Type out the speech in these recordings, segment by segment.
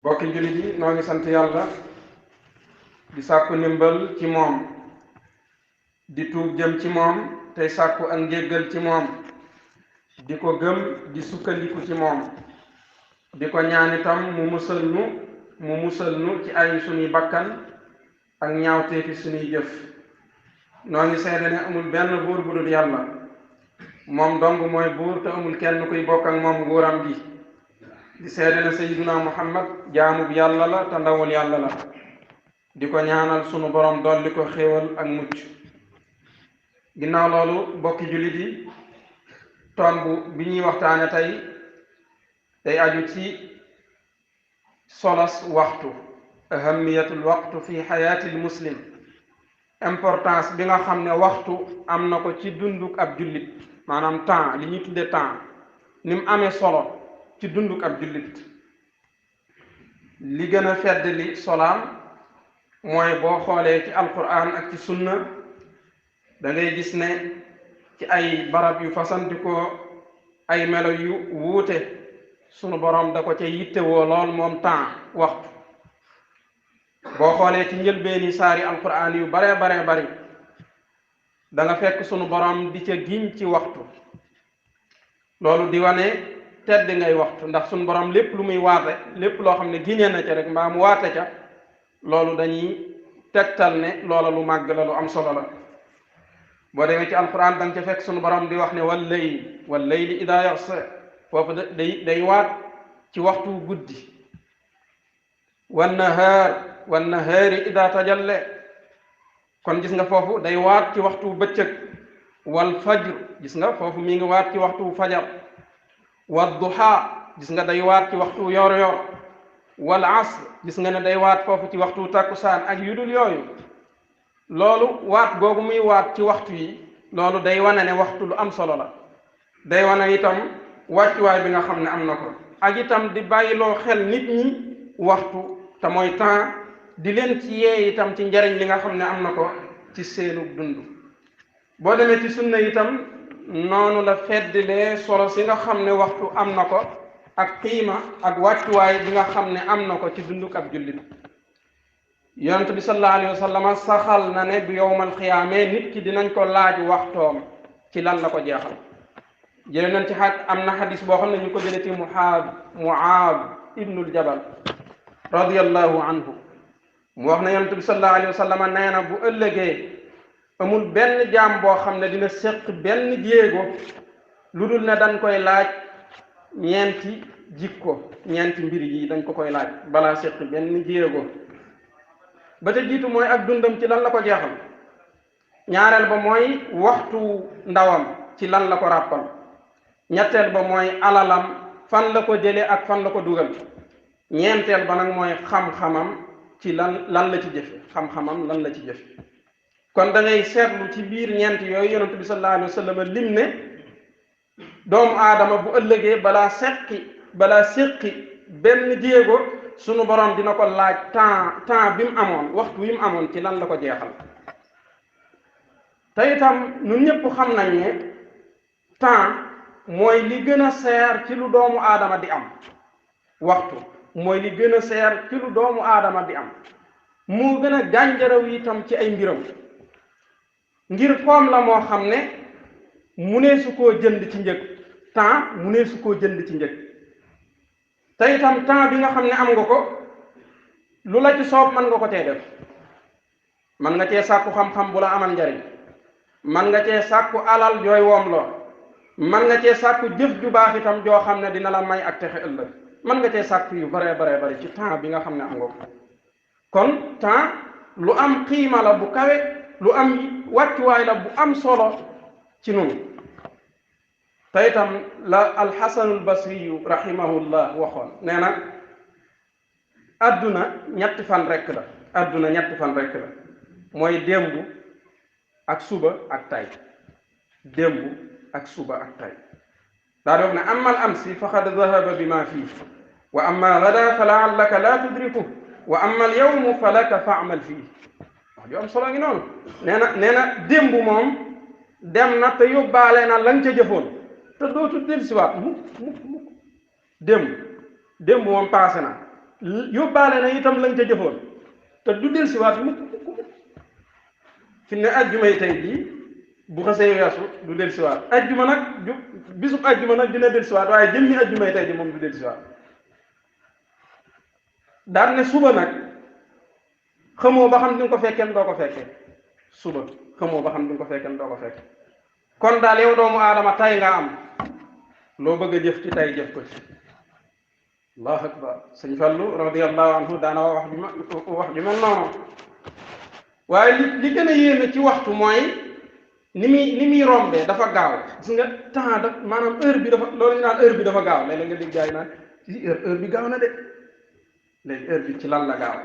bokki jullit yi noo ngi sant yàlla di sàkku ndimbal ci moom di tuub jëm ci moom tey sàkku ak njéggal ci moom di ko gëm di sukkandiku ci moom di ko ñaan itam mu musal nu ci ay sunuy bakkan ak ñaawteefi sunuy jëf noo ngi seede ne amul benn buur bu dul yàlla moom dong mooy buur te amul kenn kuy bokk ak moom nguuram gi di seede ne sayyiduna muhammad jaamub yàlla la te ndawul yàlla la di ko ñaanal sunu borom dolli ko xéewal ak mucc ginnaaw loolu bokki jullit yi tomb bi ñuy waxtaane tey day aju ci solos waxtu ahamiyatul waxtu fi xayaatil muslim importance bi nga xam ne waxtu am na ko ci dunduk ab jullit maanaam temps li ñuy tudde temps ni mu amee solo ci dunduk ab jullit li gën a fedd li solaam mooy boo xoolee ci alquran ak ci sunna da ngay gis ne ci ay barab yu fasantikoo ay melo yu wuute sunu borom da ko ca yittewoo lool moom temps waxtu boo xoolee ci njëlbeeni saari alquran yu bare bari da nga fekk sunu borom di ca giñ ci waxtu loolu di wane tedd ngay waxtu ndax sunu borom lépp lu muy waate lépp loo xam ne giñee na ca rek mbaa mu waate ca loolu dañuy tegtal ne loola lu màgg la lu am solo la boo demee ci alquran da nga ca fekk sunu borom di wax ne wal layli ida yaxsa foofu day waat ci waxtu guddi wan nahaari ida tajalle kon gis nga foofu day waat ci waxtu bëccëg wal fajr gis nga foofu mi ngi waat ci waxtu fajar wad duha gis nga day waat ci waxtu yor wal asr gis nga ne day waat foofu ci waxtu takkusaan ak yu dul yooyu loolu waat googu muy waat ci waxtu yi loolu day wane ne waxtu lu am solo la day wane itam wàccuwaay bi nga xam ne am na ko ak itam di bàyyiloo xel nit ñi waxtu te mooy temps di leen ci yee itam ci njariñ li nga xam ne am na ko ci seenu dund boo demee ci sunna itam noonu la feddilee solo si nga xam ne waxtu am na ko ak qiima ak wàccuwaay bi nga xam ne am na ko ci dunduk ab jullit yonent bi sallallahu alayhi wa sallam saxal na ne bu yowmal xiyaamee nit ki dinañ ko laaj waxtoom ci lan la ko jeexal jële nañ ci am na xadis boo xam ne ñu ko jële ci Muaad ibnul Jabal radiyallahu anhu mu wax na yonent bi sallallahu alayhi wa sallam nee na bu ëllëgee amul benn jaam boo xam ne dina séq benn jéego lu dul ne dañ koy laaj ñeenti mbir yi dañ ko koy laaj balaa séq benn jéego ba ca jiitu mooy ak dundam ci lan la ko jeexal ñaareel ba mooy waxtu ndawam ci lan la ko ràppal ñetteel ba mooy alalam fan la ko jële ak fan la ko dugal ñeenteel ba nag mooy xam-xamam ci lan la ci jëfe xam-xamam lan la ci jëfe kon da ngay seetlu ci biir ñeent yooyu yonent bi sallallahu alayhi wa sallam lim ne doomu aadama bu ëllëgee balaa séqi benn jéego sunu borom dina ko laaj temps bi mu amoon waxtu wi mu amoon ci lan la ko jeexal te itam ñun ñëpp xam nañ ne temps mooy li gën a seer ci lu doomu aadama di am waxtu mooy li gën a seer ci lu doomu aadama di am moo gën a gànjaraw itam ci ay mbiram ngir foom la moo xam ne mu ne su koo jënd ci njëg temps mu ne su koo jënd ci njëg te itam temps bi nga xam ne am nga ko lu la ci soob mën nga ko cee def mën nga cee sàkku xam-xam bu la amal njariñ mën nga cee sàkku alal jooy woom loo mën nga cee sàkku jëf ju baax itam joo xam ne dina la may ak texe ëllëg mën nga cee sàkku yu bare bari ci temps bi nga xam ne am nga ko kon temps lu am xiima la bu kawe lu am wàccuwaay la bu am solo ci nun te itam la alxasanul basriyu rahimahullah waxoon nee na adduna ñetti fan rekk la mooy démb ak suba ak tay démb ak suba ak tay daa di wax ne amma al amsi faqad dahaba bima fii wa amma gada fa laallaka la tudriku wa amma al yawmu fa laka faamal fii wax ju am solo ngi noonu nee na démb moom dem na te yóbbaale na lañ ca jëfoon te dootu dellusiwaat mukk démb moom paase na yóbbaale na itam lañ ca jëfoon te du del siwaat mukk fi ne ajjuma yi tey jii bu xasee weesu du del siwaat ajjuma nag bisub ajjuma nag dina del siwaat waaye jëmmi ajjuma yi tey ji moom du del siwaat daan ne suba nag xamoo ba xam di nga ko fekkee doo ko fekkee suba xamoo ba xam di nga ko fekkee doo ko fekkee kon daal yow doomu aadama tay nga am loo bëgg a jëf ci tay jëf ko ci allahu akbar sëñ Fallu radiyallahu anhu daana wax ju mel noonu waaye li gën a yéeme ci waxtu mooy ni muy rombee dafa gaaw gis nga temps da maanaam heure bi dafa loolu ñu naan heure bi dafa gaaw léeg-léeg nga dégg gars yi naan heure bi gaaw na de léegi heure bi ci lan la gaaw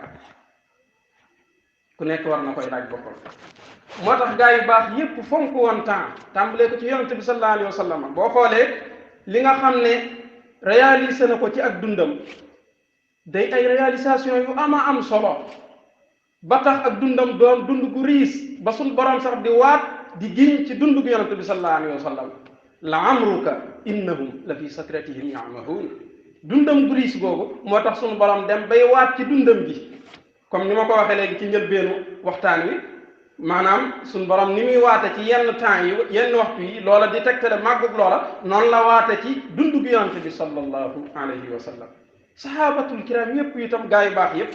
ku nekk war na koy laaj boppam moo tax gars yu baax yépp fonk woon temps tàmbalee ko ci yonent bi sallallahu alayhi wa sallam boo xoolee li nga xam ne réalisé na ko ci ak dundam day ay réalisation yu am solo ba tax ak dundam doon dund gu riis ba suñ borom sax di waat di giñ ci dund gu yonent bi sallallahu alayhi wa sallam la amruka innahum la fi sakratihim ya'mahun dundam gu riis googu moo tax suñu borom dem bay waat ci dundam gi comme ni ma ko waxee léegi ci njëlbeenu waxtaan wi maanaam suñu borom ni muy waate ci yenn temps yi yenn waxtu yi loola di tegtale màggug loola noonu la waate ci dund gu yonent bi sallallahu alayhi wa sallam sahabatul kiram yépp itam gaa yu baax yépp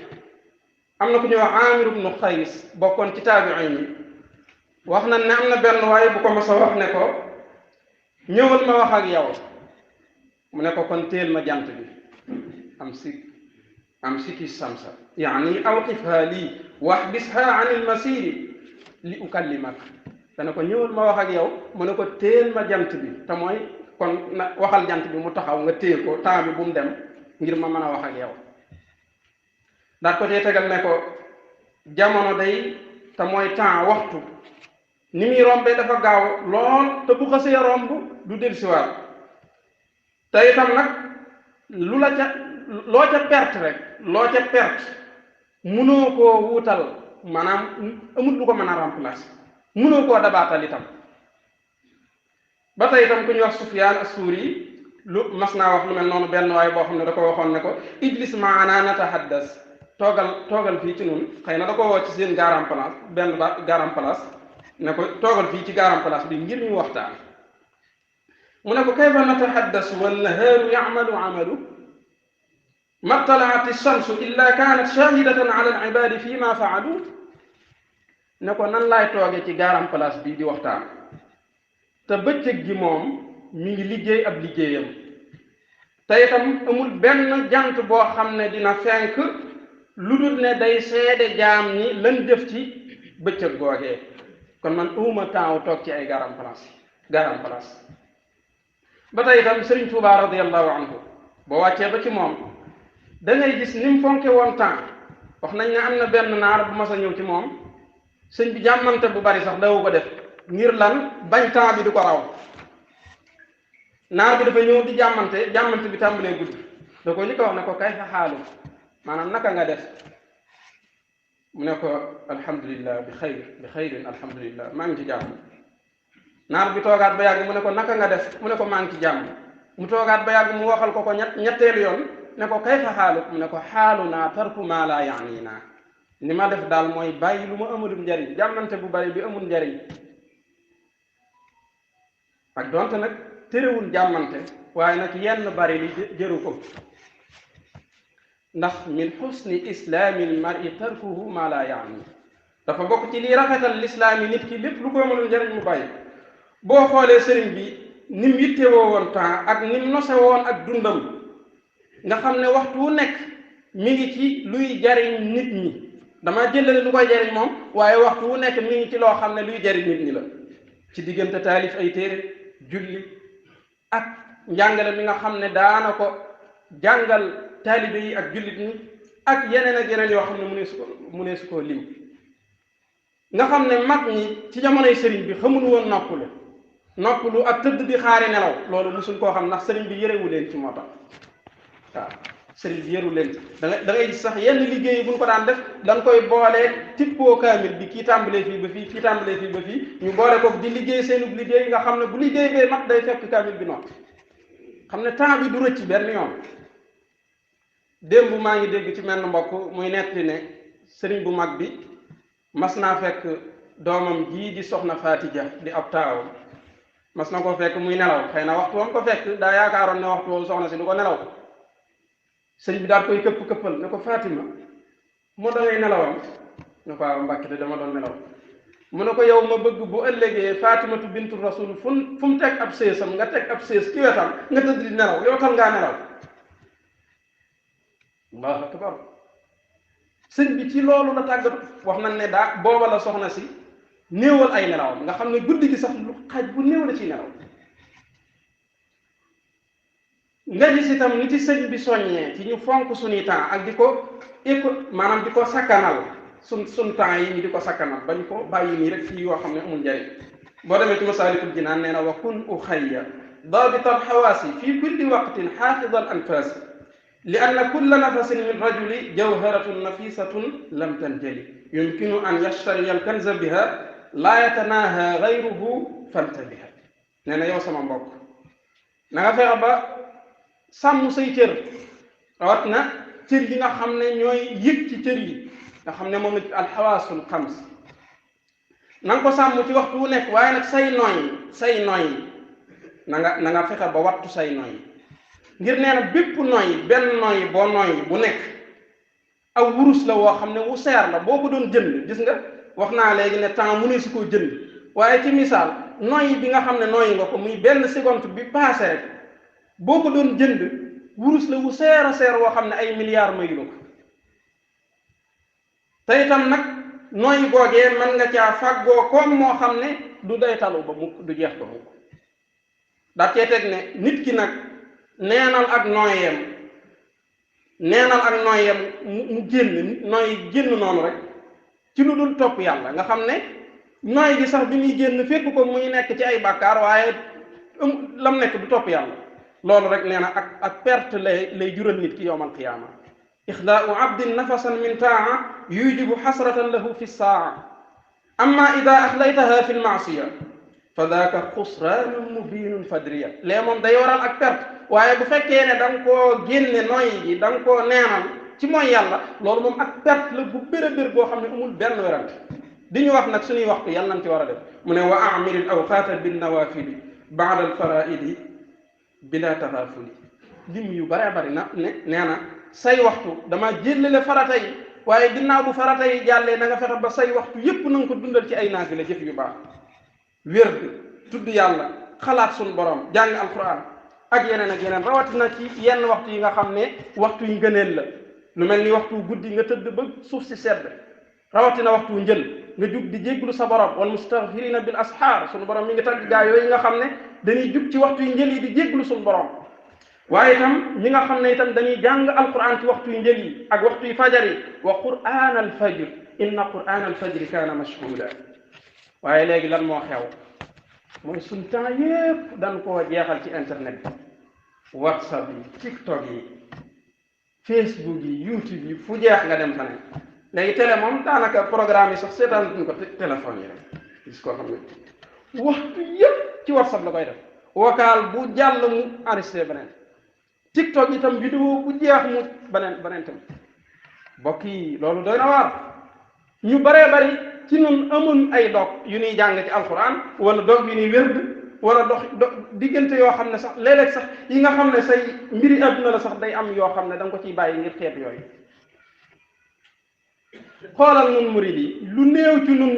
am na ku ñuy wax Amir ibnu Xays bokkoon ci taabiin yi wax na ne am na benn waaye bu ko mos a wax ne ko ñëwal ma wax ak yow mu ne ko kon téel ma jant bi am siki samsa yaani awqifha lii waxbisha an ilmasiri li ukallimak dana ko ñëwal ma wax ak yow mu ne ko téel ma jant bi te mooy kon na waxal jant bi mu taxaw nga téye ko temps bi bu mu dem ngir ma mën a wax ak yow daat ko tey tegal ne ko jamono day te mooy temps waxtu ni muy rombee dafa gaaw lool te bu xasee romb du dellusiwaat te itam nag loo ca perte rek loo ca perte mënoo koo wuutal maanaam amul lu ko mën a remplacer mënoo koo dabaatal itam ba tey itam ku ñuy wax Sufyaan as-Suuri lu mas naa wax lu mel noonu benn waaye boo xam ne da ko waxoon ne ko ijlis maana natahaddas toogal fii ci nun xëy na da ko woo ci seen garam place benn garam place ne ko toogal fii ci garam place bi ngir ñu waxtaan mu ne ko kayfa natahaddas wan nahaaru ya'malu amalu ma talaat shamsu illa kaanat shahidatan ala al ibadi fi ma faalu ne ko nan laay tooge ci garam place bii di waxtaan te bëccëg gi moom mi ngi liggéey ab liggéeyam te itam amul benn jant boo xam ne dina fenk lu dul ne day seede jaam ñi lan def ci bëccëg googee kon man uma temps toog ci ay garam place ba tey itam Sëriñ Tuubaa radiyallahu anhu boo wàccee ba ci moom da ngay gis ni mu fonke woon temps wax nañ ne am na benn naar bu mas a ñëw ci moom sëñ bi jàmmante bu bari sax dawu ko def ngir lan bañ temps bi du ko raw naar bi dafa ñëw di jàmmante bi tàmbalee gudd da ko li ko wax ne ko kay fa xaalu maanaam naka nga def mu ne ko alhamdulillah bi xayrin alhamdulillah maa ngi ci jàmm naar bi toogaat ba yàgg mu ne ko naka nga def mu ne ko maa ngi ci jàmm mu toogaat ba yàgg mu waxal ko ñetteelu yoon ne ko kayfa xaalu mu ne ko xaalu naa tarku maa laa yaani naa ni ma def daal mooy bàyyi lu ma amulum njariñ jàmmante bu bari bi amul njariñ ak donte nag terewul jàmmante waaye nag yenn bari li jëru ko ndax min xusni islaamil mar'i tarkuhu maa laa yaani dafa bokk ci liy rafetal lislaam yi nit ki lépp lu ko amulum njariñ mu bàyyi boo xoolee sëriñ bi ni mu yittewoo woon temps ak ni mu nose woon ak dundam nga xam ne waxtu wu nekk mi ngi ci luy jariñ nit ñi dama jëlale lu koy jariñ moom waaye waxtu wu nekk mi ngi ci loo xam ne luy jariñ nit ñi la ci diggante taalif ay téere julli ak njàngale mi nga xam ne daana ko jàngal taalibe yi ak jullit ñi ak yeneen yoo xam ne mu ne su ko lim nga xam ne mag ñi ci jamonoy sëriñ bi xamul woon noppalu ak tëdd di xaari nelaw loolu musul koo xam ndax sëriñ bi yërewu leen ci moo tax waaw sëriñ bi yëru leen ci da ngay gis sax yenn liggéey bu ñu ko daan def dañ koy boolee tippoo kaamil bi kii tàmbalee fii ba fii kii tàmbalee fii ba fii ñu boole ko di liggéey seenub liggéey nga xam ne bu liggéey bee mat day fekk kaamil bi noppi xam ne temps bi du rëcc benn yoon démb maa ngi dégg ci menn mbokk muy netti ne sëriñ bu mag bi mas naa fekk doomam jii di soxna Fatija di ab taawam mas na ko fekk muy nelaw xëy na waxtu woon ko fekk daa yaakaaroon ne waxtu woowu soxna si du ko nelaw sëriñ bi daal koy këppal ne ko Fatima moo dangay nelawam ne ko waaw Mbàkke de dama doon nelaw mu ne ko yow ma bëgg bu ëllëgee Fatimatu bintu rasul fu mu teg ab séesam nga teg ab sées ci wetam nga tëdd di nelaw yow tam ngaa nelaw. Allahu akbar sëñ bi ci loolu la tàggatu wax nañ ne daa booba la soxna si néewal ay nelawam nga xam ne guddi gi sax lu xaj bu néew la ciy nelaw. nga gis itam ni ci sëñ bi soññee ci ñu fonk suñuy temps ak di ko maanaam di ko sakkanal sun temps yi ñu di ko sakkanal bañ ko bàyyi nii rek fii yoo xam ne amul njariñ boo demee ci Masaalikul Jinaan nee na wa kun uxayya daabital xawaasi fi kulli waqtin xaafidal anfaasi li anna kulla nafasin min rajuli jawharatun nafisatun lam tanjali yumkinu an yashtariya alkanza biha laa yatanaaha gayruhu fantabiha. nee na yow sama mbokk na nga fexe ba sàmm say cër rawat na cër yi nga xam ne ñooy yëg ci cër yi nga xam ne moom la alxawaasul xams na nga ko sàmm ci waxtu wu nekk waaye nag say nooy na nga fexe ba wattu say nooy ngir nee na bépp nooy benn nooy boo nooy bu nekk aw wurus la woo xam ne wu seer la boo ko doon jënd gis nga wax naa léegi ne temps mu ne si koo jënd waaye ci misaal nooy bi nga xam ne nooy nga ko muy benn seconde bi passé rek boo ko doon jënd wurus la wu seer a seer woo xam ne ay milliards mayu la ko te itam nag nooy googee mën nga caa fàggoo koom moo xam ne du day talu ba mukk du jeex ba mukk daa cee teg ne nit ki nag neenal ak nooyeem mu génn nooy génn noonu rek ci lu dul topp yàlla nga xam ne nooy gi sax bi muy génn fekk ko muy nekk ci ay bàkkaar waaye lam nekk du topp yàlla loolu rek nee na ak perte lay jural nit ki yowmal qiyaama ixdaau abdin nafasan min taa yujibu xasratan lahu fi saa amma ida axlaytaha fi lmaasiya fa daaka xusraanun mubinun fadriya lee moom day waral ak perte waaye bu fekkee ne da nga koo génne nooy gi da nga koo neenal ci mooy yàlla loolu moom ak perte la bu bér boo xam ne amul benn werante di ñu wax nag suñuy waxtu yàlla nañ ci war a def mu ne wa amiril awqaata bin nawafili baada al faraidi bila taxaafuli lim yu bare bari na nee na say waxtu dama jéllale farata yi waaye ginnaaw bu farata yi jàllee na nga fexe ba say waxtu yépp na nga ko dundal ci ay naafila jëf yu baax wér tudd yàlla xalaat suñu borom jàng alquran ak yeneen rawatina ci yenn waxtu yi nga xam ne waxtu yu ngëneel la lu mel ni waxtu guddi nga tëdd ba suuf si sedd rawatina waxtu njël nga jug di jégglu sa borom wal mustaghfirina bil asxaar suñu borom mi ngi tagg gaa yooyu nga xam ne dañuy jug ci waxtu yu njël yi di jégglu suñu borom waaye itam ñi nga xam ne itam dañuy jàng alquran ci waxtu yu njël yi ak waxtu yu fajar yi wa quran al fajr inna quran al fajri kaana mashhuuda waaye léegi lan moo xew mooy suñ temps yépp dañ koo jeexal ci internet bi whatsapp yi tiktok yi facebook yi youtube yi fu jeex nga dem fane léegi télé moom daanaka programme yi sax seetaan duñ ko téléphone yi rek gis koo xam ne waxtu yépp ci whatsapp la koy def vocal bu jàll mu enregistré beneen tiktok itam vidéo bu jeex mu beneen tam mbokk yi loolu doy na waar ñu baree bari ci ñun amul ay dog yu ñuy jàng ci alquran wala dog yu ñuy wérd wala dox diggante yoo xam ne sax léeg-léeg sax yi nga xam ne say mbiri adduna la sax day am yoo xam ne da nga ko ciy bàyyi ngir xeet yooyu xoolal nun murid yi lu néew ci nun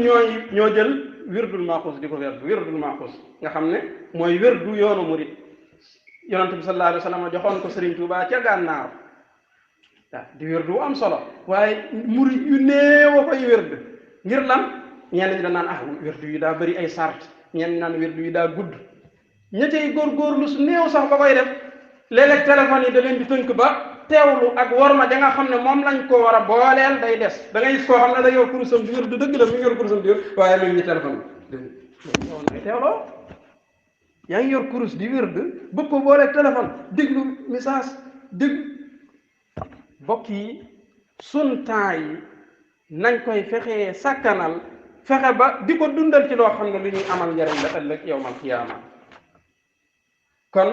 ñoo jël wirdul maaxuus di ko wirdul maaxuus nga xam ne mooy wirdu yoonu murid yonent bi sallallahu alayhi wa sallam joxoon ko Serigne Touba ca gànnaar waaw di wirdu am solo waaye murid yu néew a koy wirdu ngir lan ñenn ñi da naan wirdu yi daa bëri ay sart ñenn ñi naan wirdu yi daa gudd ña cay góorgóorlu su néew sax ba koy def léeg-léeg téléphone yi da leen di tënk ba teewlu ak worma da nga xam ne moom lañ ko war a booleel day des da ngay gis koo xam ne da yor kurusam di wirdu dëgg la mi ngi yor kurusam di wér waaye mi ngi téléphone bi teewloo yaa ngi yor kurus di wirdu bëgg ko booleeg téléphone déglu message dégg bokk yi sun temps yi nañ koy fexee sakkanal fexe ba di ko dundal ci loo xam ne lu ñuy amal njariñ la ëllëg yawmal qiyaama kon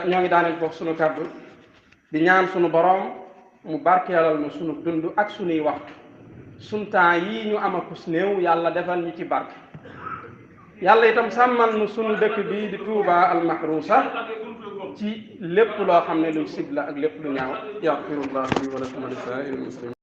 ñoo ngi daaneel foofu sunu kàddu di ñaan sunu borom mu barkeelal nu sunu dund ak sunuy waxtu sunu temps yii ñu amakus néew yàlla defal ñu ci barke yàlla itam sàmmal nu sunu dëkk bii di Touba al Mahrousa ci lépp loo xam ne luy sib la ak lépp lu ñaaw yaxfirullahu li wa lakum wa li saa'iril muslimin